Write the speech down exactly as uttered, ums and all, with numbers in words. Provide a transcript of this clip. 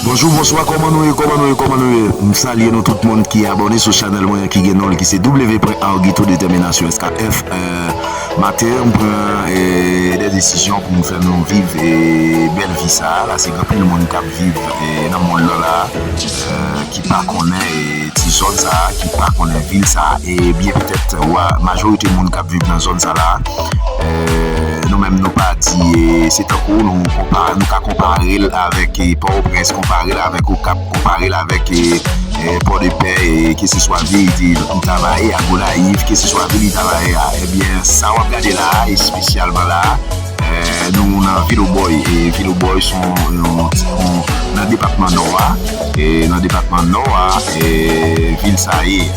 Bonjou, bonswa, kòman nou ye, kòman nou ye, kòman nou ye? M salye nou tout moun ki abòne sou chanèl mwen an ki gen non l ki se W pwen Argito Determination S K F. Euh, maten an, m pran euh, de desizyon pou m fè nou viv euh, bèl vi sa a. Paske gen anpil moun k ap viv euh, nan mond lan la, euh, ki pa konnen euh, ti zòn sa a, ki pa konnen vil sa a. Ebyen, petèt, wa, majorite moun k ap viv nan zòn sa la, euh, nou menm nou pa di, euh, se tankou nou konpa, nou ka konpare l avèk euh, Pòtoprens, konpare l avèk Okap, konpare l avèk euh, euh, Pòdepè, euh, keseswa vil li te- li ta va ye a, Gonayiv, keseswa vil li ta va ye a. Ebyen, sa w ap gade la a, espesyalman la a, euh, nou nan vil Obòy. E vil Obòy se yon, yon, yon- nan depatman Nò a. E nan depatman Nò a, e vil sa ye.